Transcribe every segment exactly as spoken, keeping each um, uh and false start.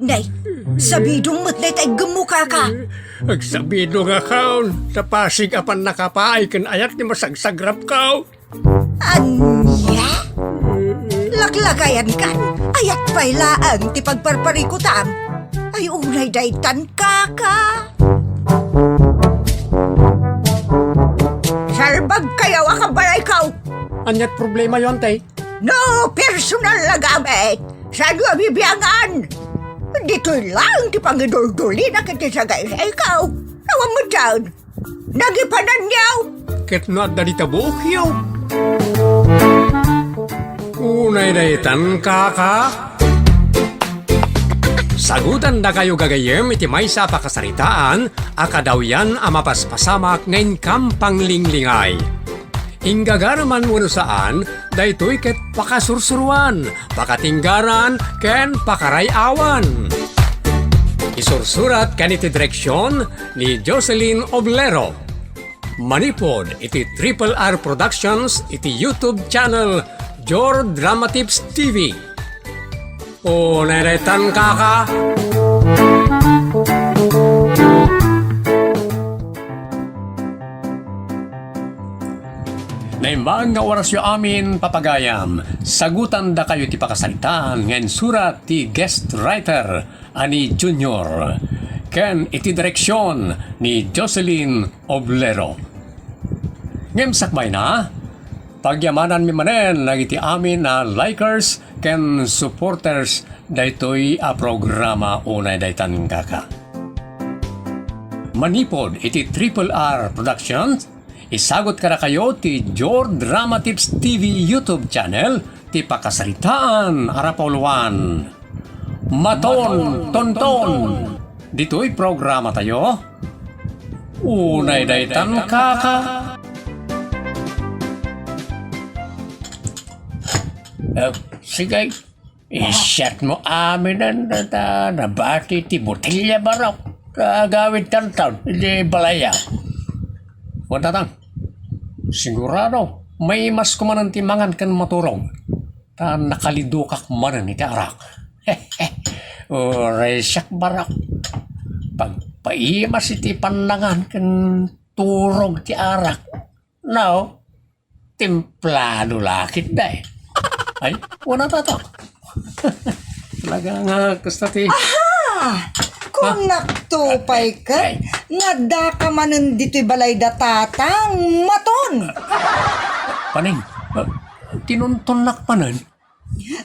Nay, sabidong met dayta iggemmo, kaka. Agsabidongakon, ta pasig a pannakapaay ken ayat ti masagsagrapko. Ania? Laklakayankan, ayat pay laeng ti pagparparikutam. Ay, unay daytan, kaka. Salbagkayo a kabalayko. Aniat problemayo, ante? No personal a gamit, saanyo a bibiangan? Ditoy laeng ti pangiduldulina ket ti sagaysayko. Awan met daan. Nagipananyo! Ket no adda dita buokyo. Unay daytan, kaka. Sagutandakayo gagayyem iti maysa a pakasaritaan a kadawyan a mapaspasamak nga inkam panglinglingay. Inggagaraman wenno saan, daytoy ket pakasursuroan, pakatinggaran, ken pakaray-awan. Isursurat ken iti direksion ni Jocelyn Oblero. Manipud iti Triple R Productions iti YouTube channel Jor Dramatips T V. O, nairetan, kaka. Naimbag nga orasyo amin, papagayam. Sagutandakayo ti pakasaritaan nga insurat ti guest writer a ni Junior ken iti direksion ni Jocelyn Oblero. Ngem sakbayna, pagyamananmi manen dagiti amin a likers ken supporters daytoy a programa unay daytan, kaka. Manipud iti Triple R Productions, isagut kadakayo ti Jor Dramatips T V YouTube channel ti pakasaritaan a rapauluan. Maton, tonton! Ditoy programatayo, unay daytan, kaka. Eh, sige, isyat mo aminen ta nabati ti botelya, barok. Ta agawid tantan, iti balaya. Wen, tatang, sigurado, maimasko manen ti mangan ken maturog. Ta nakalidukak manen iti arak. Uray siak, barok. Pagpaimas iti pannangan ken turog ti arak. Now, timplado la ketdi. Ay, wen, tatang. Talaga nga, kasta ti Aha! Kunakto pay ket, nga addaka manen ditoy balay da tatang, Maton! Paneng, ah, tinuntonnak manen.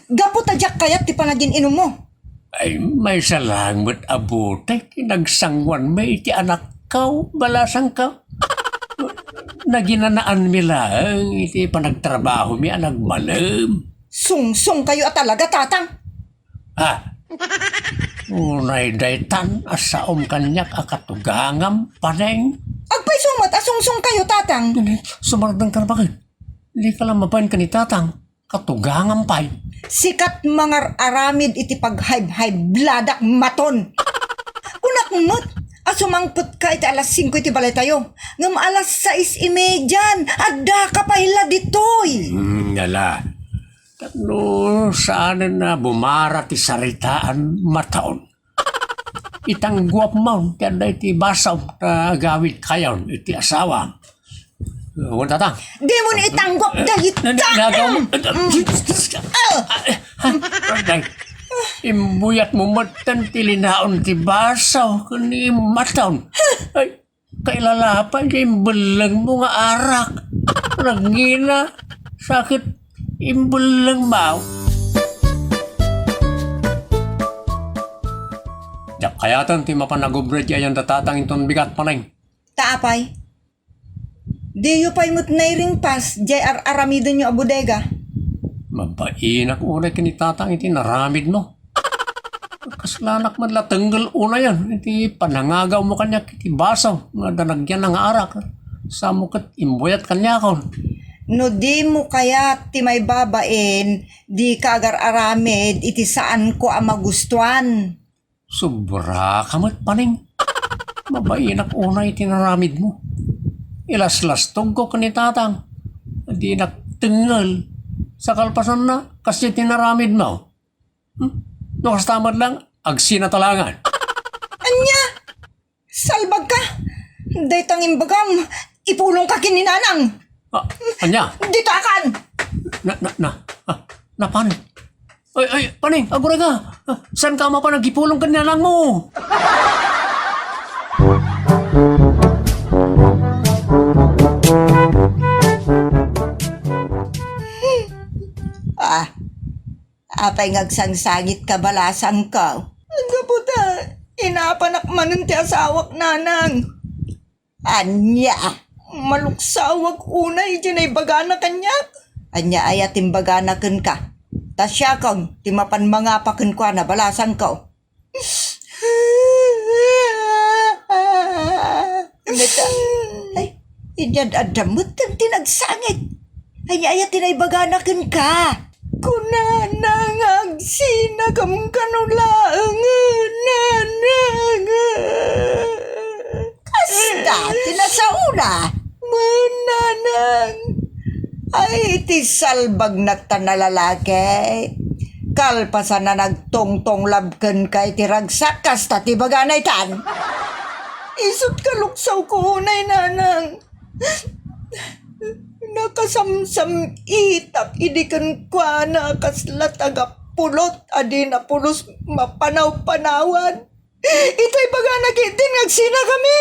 Gapu ta diak kayat ti panagin-inummo. Ay, maysa laeng met a butek ti nagsanguanmi iti anakko, balasangko. Naginanaanmi laeng iti panagtrabahomi a nagmalem. Sungsongkayo a talaga, tatang. Ah, unay daytan a saom kaniak a katugangam, Paneng. Agpayso met a sungsongkayo, tatang. Sumardengka baket. Dika la mabain ken ni tatang. Katugangam pay. Sika ti mangar-aramid iti paghaybhaybladak, Maton. Kunak met a sumangpetka iti alas singko iti balaytayo, ngem alas sais y median, addaka pay la ditoy. Hmm, ala. Tapno saanen a bumara ti saritaan, Maton. Itangguapmon ti adda iti basom ta agawidkayon iti asawam. Wen, tatang. Dimo ni itangguap dayta. Na-, na-, nagaw-, Mm. Ah! Ay, imbuyatmo metten ti linaon ti baso ken ni Maton. Ay, kailala pay ti imbellengmo nga arak. Nagngina, sakit, imbellengmo. Diak kayaten ti mapan agubra iti ayan da tatang inton bigat, Paneng. Ta apay? Diyo pay met nairingpas diay ar-aramidenyo a bodega. Mabainak unay ken ni tatang iti naramidmo. Kaslanak met la tenggel unayen iti panangagawmo kaniak iti baso nga adda nagyana nga arak. Samo ket imbuyat kaniakon. No dimo kayat ti maibabain, dika agar-aramid iti saanko a magustuan. Sobraka met, Paneng. Mabainak unay ti naramidmo. Ilaslastogko ken ni tatang. Dinak tengngel. Sa kalpasanna, kasdiay ti naramidmo. Hmm? No kasta met lang, agsina talagan. Ania? Salbagka! Dayta nga imbagam, ipulongka ken ni Nanang! Ah, ania? Ditakan! Na, na, na, ah, napan? Ay, ay, Paning, aguray ka! Ah, saan ka mapan nagipulong ken ni Nanang mo? Ah, apay nga agsangsangit ka, balasangko? Gapu ta, inapanak manen ti asawak, Nanang. Ania? Maluksawak unay iti naibagana kaniak. Ania aya ti imbagana kenka? Ta siakon ti mapan mangapa kenkuana, balasangko. Neta, ay, inyad-adda met ti nagsangit. Ania aya ti naibagana kenka? Kunana nga agsinagam kano laeng, Nanang. Kasta ti nasaona. Wen, Nanang. Ay, ti salbagnak ta nalalaki. Kalpasan a nagtungtunglab kenka iti ragsak, kasta ti ibagana itan. Isu't kaluksawko unay, Nanang. Nakasamsam-itak idi kenkuana a kasla tagapulot a di napulos mapanawpanawan. Itay bagana ketdin nga agsinakami.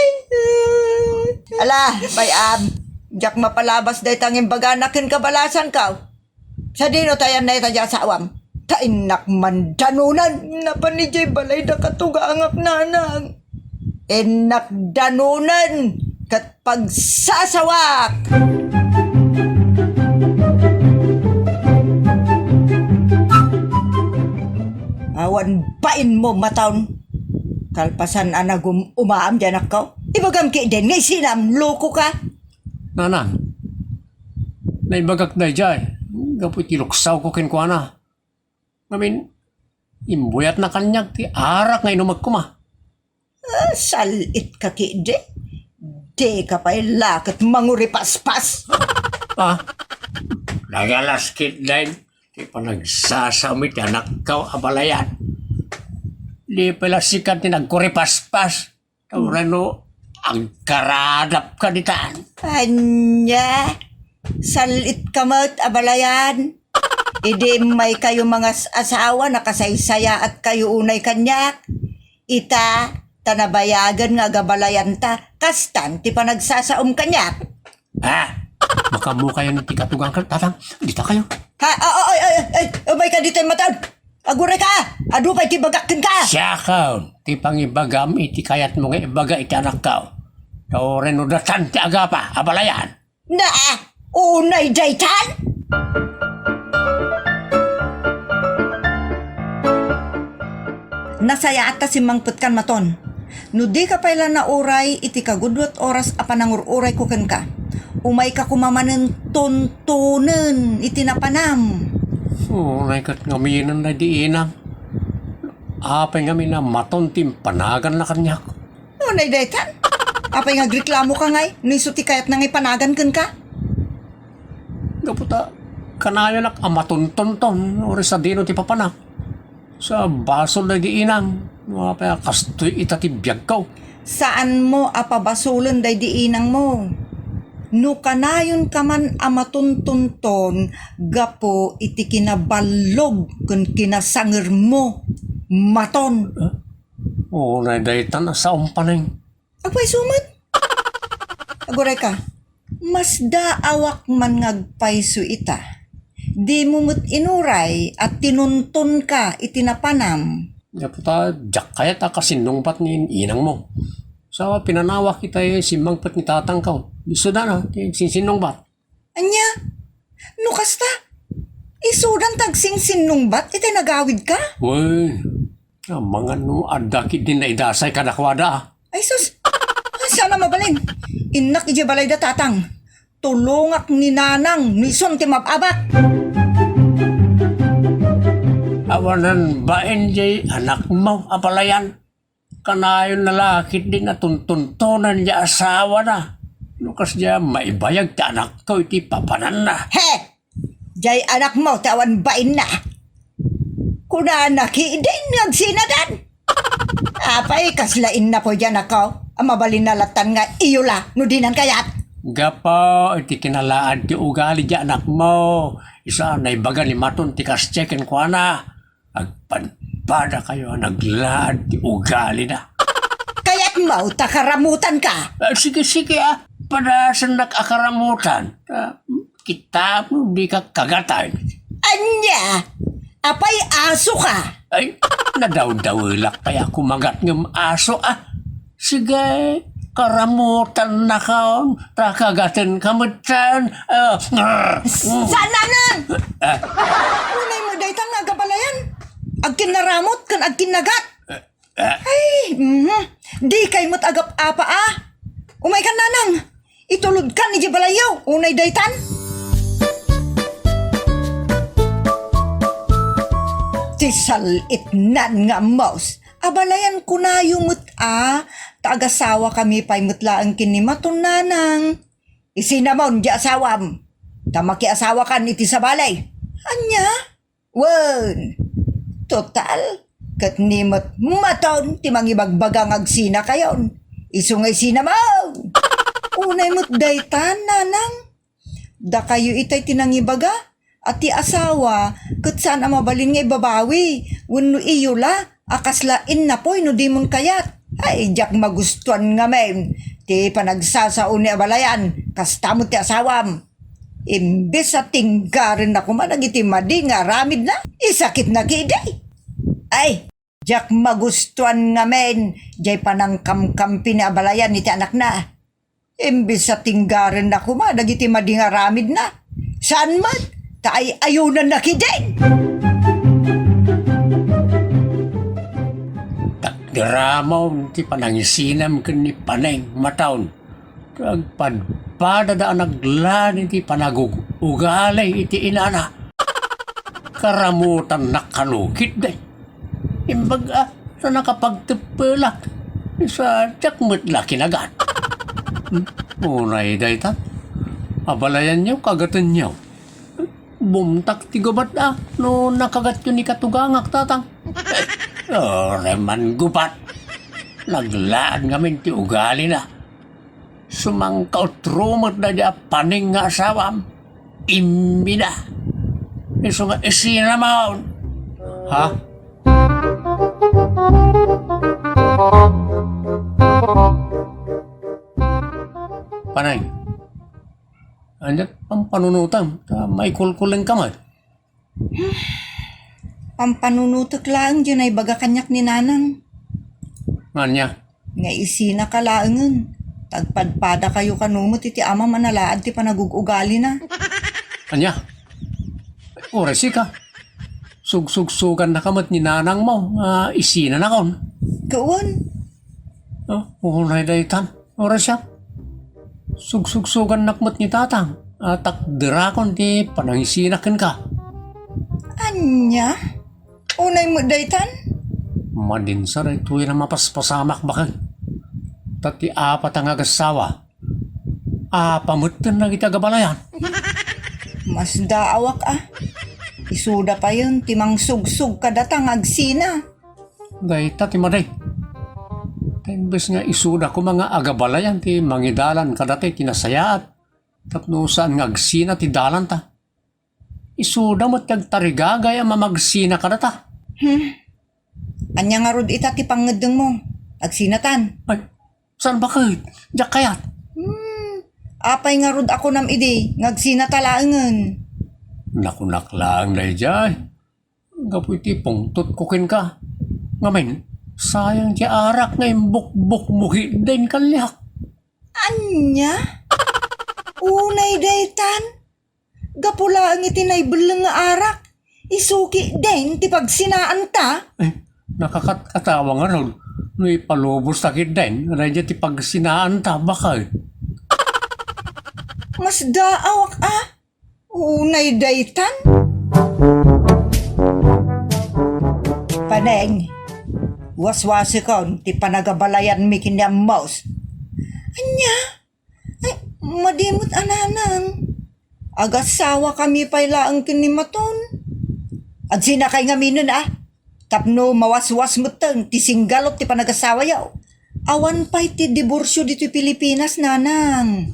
Ala, bay-am, diak mapalabas dayta nga imbagana kenka, balasangko. Sadino ta ayanna ita diay asawam? Ta innak man danunen. Napan idiay balayda katugangak, Nanang. Innak danunen ket pagsasawak. Awan bainmo, Maton. Kalpasan a nagum-umaam diay anakko, ibagam ketdin nga isinam, lokoka. Nanang, naibagak daydiay gapu iti luksawko kenkuana. Ngamin, imbuyatna kaniak ti arak nga inumek koma. Ah, sal-itka ketdi. Dika pay la ket manguripaspas. Ah, nagalas ketdin ti panagsasaom iti anakko a balayan. Di pay la sika ti nagkuripaspas. Wenno agkaradapka ditan. Ania? Sal-itka met a balayan. Idi immaykayo mangas-asawa, nakasaysayaatkayo unay kaniak. Ita, ta nabayagen nga agabalayanta, kastan ti panagsasaom kaniak. Ah, makaammokayon ti katugangko, Tatang. Dita kayo. Ha? Ah, ah, ay, ay, ay, ay, umayka ditoy, Maton. Agurayka! Adu pay ti bagak kenka! Siakon ti pangibagam iti kayatmo nga ibaga iti anakko. Ta uray no datan ti agapa a balayan. Na, unay daytan? Nasayaat ta simmangpetkan, Maton. No dika pay la nauray iti kagudua ti oras a panangur-urayko kenka, umayka koma manen tuntonen iti napanam. Unay ket ngaminen daydi inang. Apay ngamin a Maton ti impanaganna kaniak? Unay daytan? Apay nga agreklamoka ngay no isu ti kayatna nga ipanagan kenka? Gapu ta kanayonak a matuntonton, uray sadino ti papanak. Sa basol daydi inang, no apay a kastoy ita ti biagko. Saanmo a pabasolen daydi inangmo. No kanayonka man a matuntonton gapu iti kinaballog ken kinasangermo, Maton. Huh? Unay daytan a saom, Paning. Agpayso met. Agurayka, masdaawak man nga agpayso ita. Dimo met inuray a tinuntonka iti napanam. Gapu ta diak kayat a kasinnungbat ni inangmo. Sa pinanawak itay simmangpet ni tatangko. Isudana ti agsinsinnungbat. Ania? No kasta, isudan ti agsinsinnungbat itay nagawidka? Wen, amangan no adda ketdi naidasay kadakuada. Ay sus! Saan a mabalin? Innak idiay balayda, Tatang. Tulongak ni Nanang no isun ti mab-abak. Awanan bain diay anakmo a balayan. Kanayon na la ketdi a tuntuntonan diay asawana. No kasdiay, maibayag ti anakko iti papananna. He! Diay anakmo ti awan bainna. Kunana ketdin nga agsinadan. Apay, kasla innapoy diay anakko a mabalin a lattan nga iyola no dinan kayat? Gapu iti kinalaad ti ugali diay anakmo, isu a naibaga ni Maton ti kasdiay kenkuana. Agpadpadakayo a naglaad ti ugalina. Kayatmo ta karamutanka? Ah, sige, sige, ah. Padasennak a karamutan. Ah, kitamo, dika kagatan. Ania? Apay, asoka? Ay, nadawdawelak pay a kumagat ngem aso, ah. Sige, karamutannakon, ta kagatenka metten. Ah, ah, mm. Saan, Nanang? Ah. Unay met daytan nga agabalayan. Agkinnaramut ken agkinnagat. Ah. Ay, mhm. Dikay met agap-apa, ah. Umaykan, Nanang. Itulodkan idiay balayyo, unay daytan. Ti sal-itnan nga mouse. Abalayan kunayo met a, ta agasawakami pay met laeng ken ni Maton, Nanang. Isinamon diay asawam, ta makiasawakan iti sabali. Ania? Wen, total, ket ni met Maton ti mangibagbaga nga agsinakayon. Isu nga isinamon. Unay met daytan, Nanang. Dakayo itay ti nangibaga a ti asawa ket saan a mabalin nga ibabawi wenno iyola a kasla innapoy no dimon kayat. Ay, diak magustuan ngamin ti panagsasao ni abalayan, kasta met ti asawam. Imbes a tinggarenna koma dagiti madi nga aramidna, isakitna ketdi. Ay, diak magustuan ngamin diay panangkamkampi ni abalayan iti anakna. Imbes a tinggarenna koma dagiti madi nga aramidna, saan met ta ay-ayonanna ketdin. Takderamon ti panangisinam ken ni Paneng, Maton. Agpadpadada a naglaad iti panagug-ugali iti inana. Karamutannak kano ketdi. Imbag a, ta nakapagteppelak. Isu a diak met la kinagat. Hmm? Unay dayta. Abalayanyo, kagatenyo. Bumtak ti gubat a, no nakagatyo ni katugangak, tatang. Eh, uray man gubat. Naglaad ngamin ti ugalina. Sumangkautro met daydi a Paneng nga asawam. Immida. Isu nga isinamon. Ha? Paneng. Ania pampanunotem? Ta maikulkulengka met. Pampanunotek laeng diay naibaga kaniak ni Nanang. Ania? Nga isinaka laengen. Ta agpadpadakayo kano met iti amam a nalaad ti panagug-ugalina. Ania? Uray sika. Sugsugsugannaka met ni Nanangmo nga isinanakon. Wen. Oh, unay daytan. Uray siak. Sugsugsugannak met ni tatang a takderakon ti panangisinak kenka. Ania? Unay met daytan? Madinsa daytoy a mapaspasamak baken. Ta ti apata nga agassawa, apa metten dagiti agabalayan. Masdaawak a. Isuda payen ti mangsugsug kadata nga agsina. Dayta ti madi. Ta imbes nga isuda koma nga agabalayan ti mangidalan kadata iti nasayaat tapno saan nga agsina ti dalanta. Isuda met ti agtarigagay a mamagsina kadata. Hmm. Ania ngarud ita ti pangngeddengmo? Agsinatan. Ay, saan baket? Diak kayat. Hmm. Apay ngarud a kunam idi nga agsinata laengen? Nakunak laeng daydiay. Gapu iti pungtotko kenka. Ngamin, sayang ti arak nga imbukbokmo ketdin kaniak. Ania? Unay daytan? Gapu laeng iti naibelleng nga arak, isu ketdin ti pagsinaanta? Eh, nakakatkatawa ngarud no ipalubosta ketdin, daydiay ti pagsinaanta, baket. Masdaawak a. Unay daytan? Paneng, waswasikon ti panagabalayanmi ken ni Amos. Ania? Ay, madi met a nanang. Agasawakami pay laeng ken ni Maton. Agsinakay ngaminen a. Tapno mawaswas metten ti singgalot ti panagasawayo. Awan pay ti diborsio ditoy Pilipinas, nanang.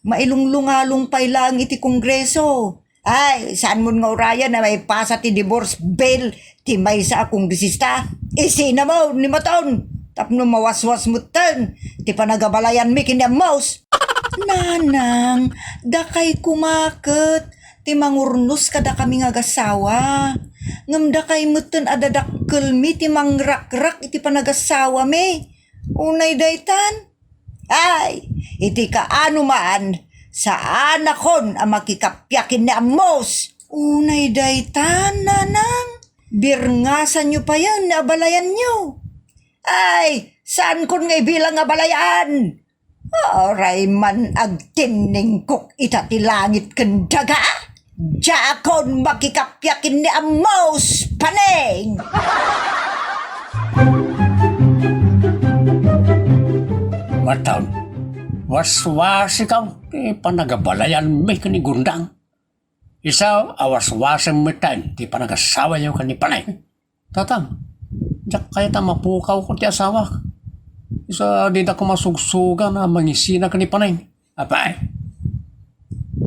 Mailunglungalong pay laeng iti Kongreso. Ay, saan mon nga urayen a maipasa ti divorce bill ti maysa a kongresista? Isinamon ni Maton tapno mawaswas metten ti panagabalayanmi ken ni Amos. Nanang, dakay koma ket ti mangurnos kadakami nga agassawa. Ngem dakay metten a dadakkelmi ti mangrakrak iti panagassawami. Unay daytan? Ay, iti kaano man, saanakon a makikappia ken ni Amos. Unay daytan, nanang? Birngasanyo payen ni abalayanyo. Ay, saankon nga ibilang nga abalayan? Uray man agtinningkok ita ti langit ken daga, diakon makikappia ken ni Amos, Paneng! Maton, waswasikaw ti panagabalayanmi ken ni Gundang. Isu a waswasem metten ti panagasawayo ken ni Paneng. Tatang, diak kayat a mapukawko ti asawak. Isu a dida koma sugsugan a mangisina ken ni Paneng. Apay,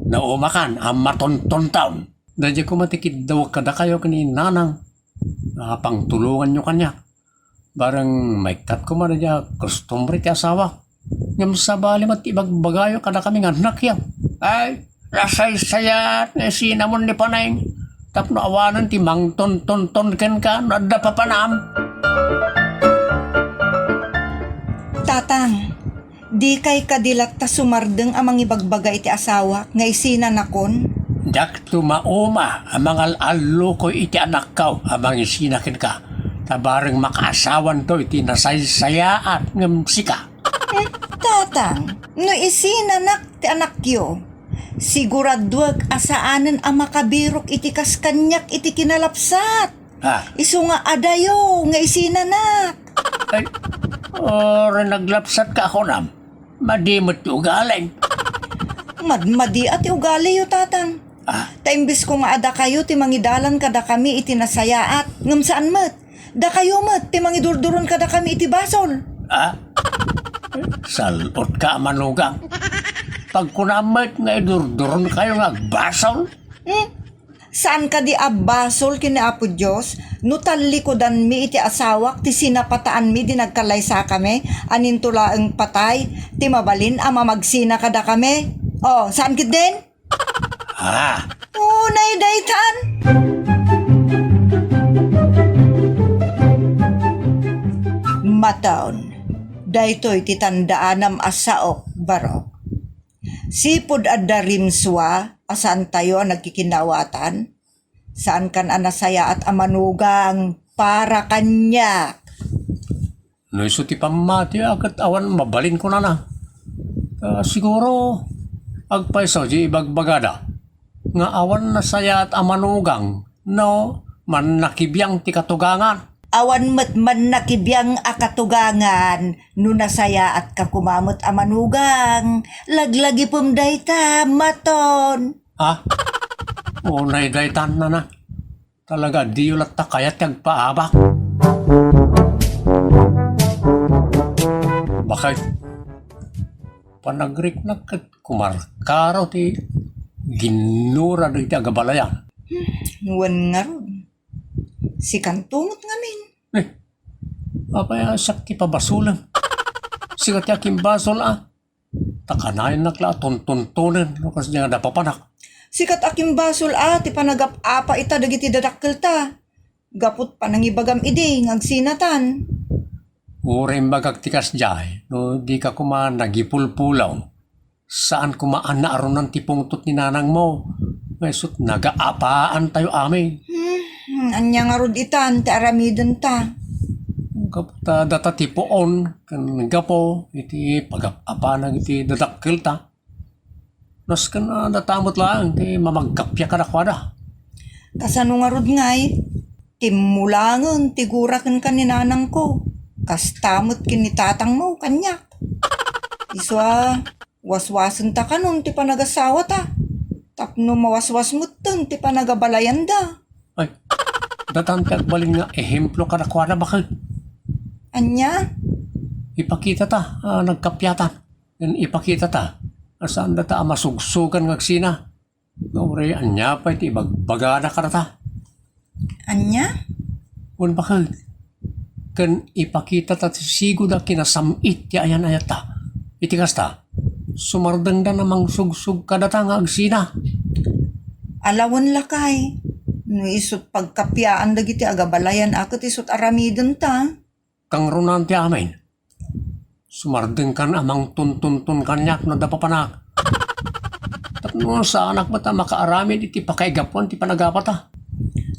naumakan a matontonton. Daydiay koma ti kiddawek kadakayo ken ni Nanang a pangtulonganyo kaniak. Bareng maikkat koma daydiay a kostumbre ti asawak. Ngem sabali met ti ibagbagayo kadakami nga annakyo. Ay, nasaysayaat nga isinamon ni Paneng tapno awanen ti mangtontonton kenka no adda papanam. Tatang, dikay kadi latta sumardeng a mangibagbaga iti asawak nga isinanakon? Diak tumauma a mangal-allukoy iti anakko a mangisina kenka, ta bareng makaasawanto iti nasaysayaat ngem sika. Hmm, Tatang, no isinanak ti anakyo, siguraduek a saanen a makabirok iti kas kaniak iti kinalapsat. Ah. Isu nga adayo nga isinanak. Ay, uray naglapsatka a kunam, madi met ti ugalim. Madmadi a ti ugaliyo, Tatang. Ah. Ta imbes ko nga adakayo ti mangidalan kadakami iti nasayaat, ngem saan met. Dakayo met ti mangidurduron kadakami iti basol. Ah? Sal-otka a manugang. Pagkunam met nga idurduronkayo nga agbasol? Hmm? Saan kadi a basol ken ni Apo Dios no tallikudanmi iti asawak ti sinapataanmi di nagkallaysakami a ninto laeng patay ti mabalin a mamagsina kadakami? O, saan ketdin? Ah. Unay daytan? Maton, daytoy ti tandaanam a saok, barok. Sipud adda rimsua a saantayo a nagkikinaawatan, saankan a nasayaat a manugang para kaniak. No isu ti pammati a ket awan mabalin kunana. Ah, siguro, agpayso di ibagbagada nga awan nasayaat a manugang no mannakibiang ti katugangan. Awan met mannakibiang a katugangan no nasayaatka koma met a manugang. Laglagipem dayta, Maton. Ah? Unay daytan, nana. Talaga, diyo latta kayat ti agpaabak. Bakay, panagriknak ket kumarkaro ti ginnura dagiti agabalayan. Hmm, wen ngarud. Sikanto met ngamin. Eh, apay a siak ti pabasolem? Sika ti akimbasol, a. Ta kanayon nak la a tuntuntonen no kasdi nga adda papanak. Sika ti akimbasol a ti panagap-apa ita dagiti dadakkelta. Gapu ti panangibagam idi nga agsinatan. Uray imbagak ti kasdiay no dika koma nagipulpulaw. Saan koma a naarunan ti pungtot ni nanangmo nga isut nagaapaantayo amin. Hmm, ania ngarud itan ti aramidenta? Gapu ta data ti puon ken gapu iti pagap-apana iti dadakkelta. Nasken a data met laeng ti mamagkappia kadakuada. Kasano ngarud ngay? Timmulangen ti gura kenka ni nanangko. Kasta met ken ni tatangmo kaniak. Isu a, waswasenta kanon ti panagasawata. Tapno mawaswas metten ti panagabalayanda. Ay, Datan ti agbalin nga ehemplo kadakuada, baket. Ania? Ipakitata a nagkapiatan. Ken ipakitata a saan data a masugsugan nga agsina. Uray ania pay ti ibagbagada kadata? Ania? Wen, baket. Ken ipakitata ti sigud a kinasam-it ti ayan-ayatta. Iti kasta, sumardengda a mangsugsug kadata nga agsina. Ala wen, lakay, no isut' pagkapiaan dagiti agabalayan a ket isut' aramidenta. Kangrunaan ti amin. Sumardengkan a mangtuntunton kaniak no adda papanak. Tapno saanak met a makaaramid iti pakaigapuan ti panagapata.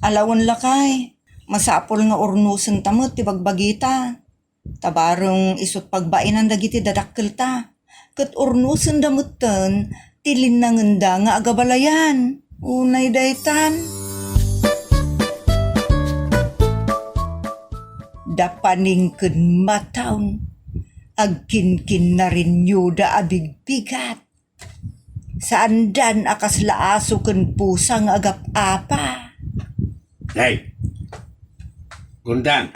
Ala wen, lakay, masapul nga urnosenta met ti bagbagita. Ta bareng isut' pagbaenan dagiti dadakkelta, ket urnosenda metten ti linnangenda nga agabalayan. Unay daytan. Dapaning ken mataon, agkinkinnarinyoda a bigbigat. Saandan a kasla aso ken pusa nga agap-apa. Hey! Gundang!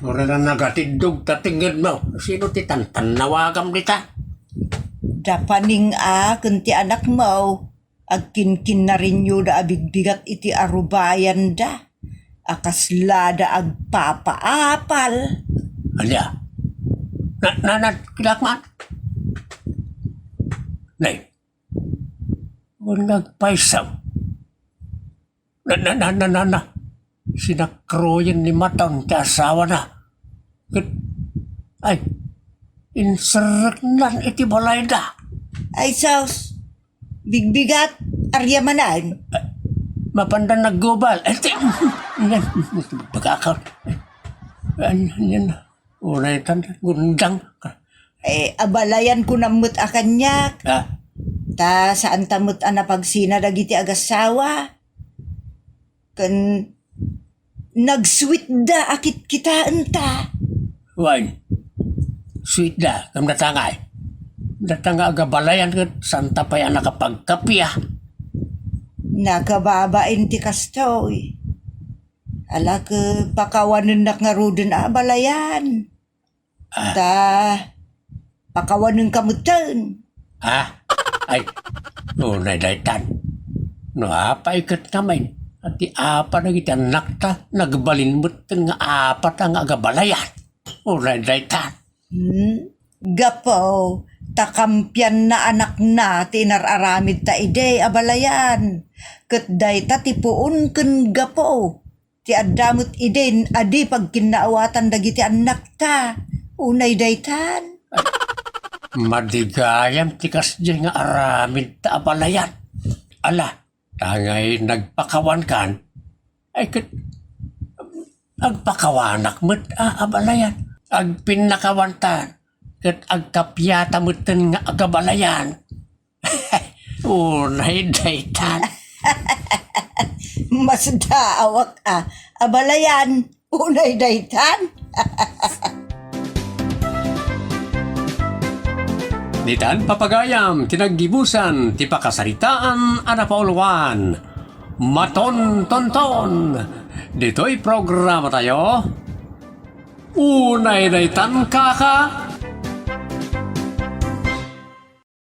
Uray la nagatiddog ta tengngedmo. Sino ti tantannawagam dita? Dapaning a ken ti anakmo, agkinkinnarinyoda a bigbigat iti arubayanda a kaslada agpapaapal. Ania? Na, na, na, kilak man? Nay, wen nga agpayso. Na, na, na, na, na, na. Sinakroyen ni Matan ti asawana. Ket, ay, inserreknan iti balayda. Ay, sus! Bigbigat, arya manen. Mapanda naggubal. Ay, ti-, yan, bagakaw. Yan, yan. Unay tan, gundang. Eh, abalayan ko na met a kaniak. Ah. Ta, saan ta met a napagsina dagiti agasawa. Ken nagsweet da a kitkitaenta. Wen, sweet da, ngem data ngay. Data nga agabalayan ket santa pay a nakapagkapia. Nakababain ti kastoy. Ala ket pakawanennak ngaruden a abalayan. Ah. Ta, pakawanenka metten. Ah? Ay, unay daytan. No apay ket ngamin, ti apa dagiti annakta, nagbalin metten nga apata nga agabalayan. Unay daytan. Hmm? Gapu, ta kampianna anakna ti inar-aramidta idi abalayan. Ket dayta ti puon ken gapu. Ti adda met idin a di pagkinnaawatan dagiti annakta. Unay daytan. Madi gayam ti kasdiay nga aramidta abalayan. Ala, ta ngay nagpakawankan, ay ket agpakawanak met a abalayan. Agpinnakawanta, ket agkapiata metten nga agabalayan. Unay daytan. Masdaawak a abalayan. Unay daytan. Ditan papagayam ti naggibusan ti pakasaritaan a napauluan. Matontonton. Ditoy programa tayo. Unay daytan, kaka.